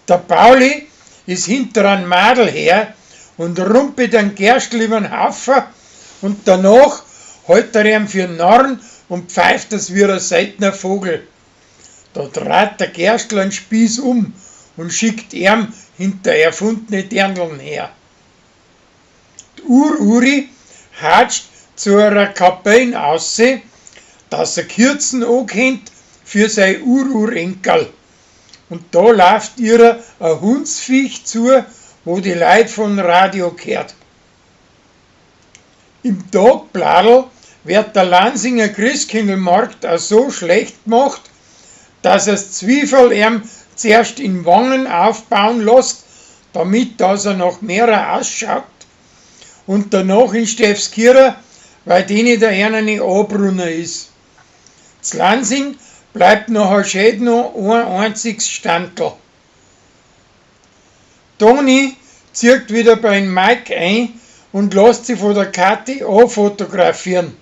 Der Pauli is hinter an Madl her und rumpelt an Gerstl übern Haufen und danach hält er ihm für'n Narren und pfeift es wie a seltener Vogel. Da dreht der Gerstl an Spieß um und schickt ihm hinter erfundene Dirndln her. Die Ur-Uri hatscht zu ihrer Kapellen ausseh, dass er Kürzen ankennt für sein Ururenkel. Und da läuft ihr ein Hundsviech zu, wo die Leute von Radio gehört. Im Tagbladl wird der Lansinger Christkindlmarkt auch so schlecht gemacht, dass es Zwiefel ihm zuerst in Wangen aufbauen lässt, damit dass er noch mehrer ausschaut, und danach in Steffskirchen, weil denen der einer nicht anbrunner ist. Z Lansing bleibt nachher schön noch ein einziges Standl. Toni zieht wieder beim Mike ein und lässt sich von der Kathi anfotografieren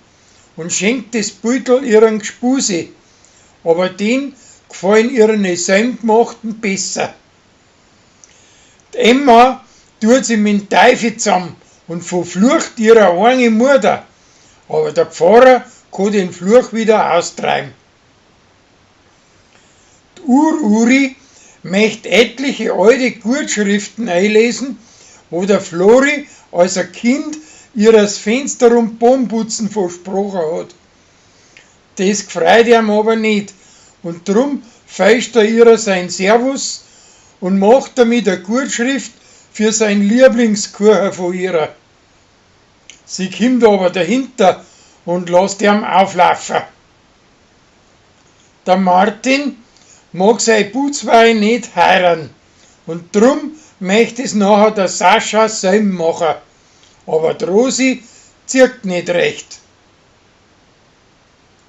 und schenkt das Beutel ihren Gspusi, aber den gefallen ihren selbstgemachten besser. Die Emma tut sich mit dem Teufel zusammen und verflucht ihre eigene Mutter, aber der Pfarrer kann den Fluch wieder austreiben. Die Ur-Uri möchte etliche alte Gutschriften einlesen, wo der Flori als ein Kind ihres Fenster- und Bodenputzen versprochen hat. Das gefreut ihm aber nicht und drum feischt er ihr sein Servus und macht damit eine Gutschrift für sein Lieblingskuchen von ihrer. Sie kommt aber dahinter und lässt ihm auflaufen. Der Martin mag sein Putzwein nicht heiraten und drum möchte es nachher der Sascha selber machen. Aber die Rosi zirkt nicht recht.